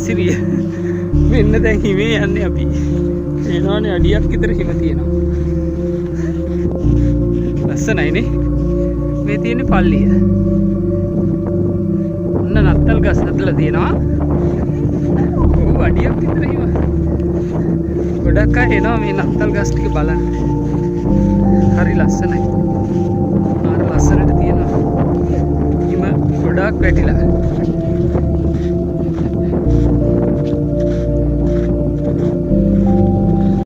අසිරිය. මෙන්න දැන් හිමේ යන්නේ අපි. එනවනේ, අඩියක් විතර හිම තියෙනවා. ලස්සනයිනේ. මේ තියෙන්නේ පල්ලිය. ඔන්න නත්තල් ගස් හදලා තියෙනවා. ඔව්, අඩියක් විතර හිම. ගොඩක් අය එනවා මේ නත්තල් ගස් ටික බලන්න. හරි ලස්සනයි. මාර ලස්සනට තියෙනවා. හිම ගොඩාක් වැටිලා.